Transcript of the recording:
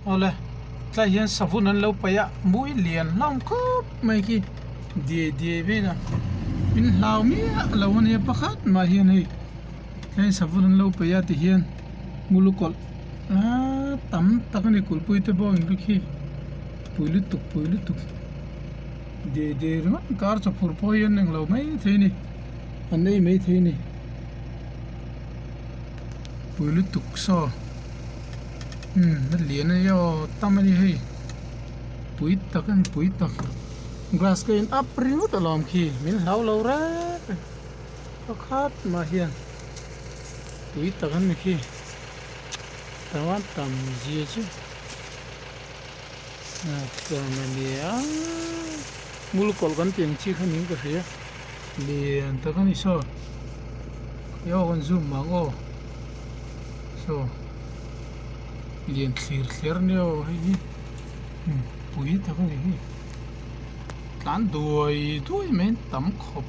Awle tlai hian savun an lo paih a mui lian hlawm khawp mai khi diai diai vel a min hlau miah lo a nia pakhat mah hian hei tlai savun an lo paih a tihian ngulu kawlh aaa tam tak a ni kulhpui te pawh ang khi pui lutuk pui lutuk diai diai ringawt kar chawphur pawh hi an englo mai thei a ni an ei mai thei a ni pui lutuk saw. Umm a lian a nia aw tam a ni hei pui tak a ni pui tak glass ka in up ringawt alawm khi min hlau lo reng reng pakhat mah hian pui tak an ni khi chuan tam zia chu ah chuan a nia ngul kawlh kan tih ang chi kha niin ka hria lian tak a ni saw aw kan zoom mah ang aw. Saw lian thlir thler nia aw hei hi pui tak a ni hi tlan duai duai mai tam khawp.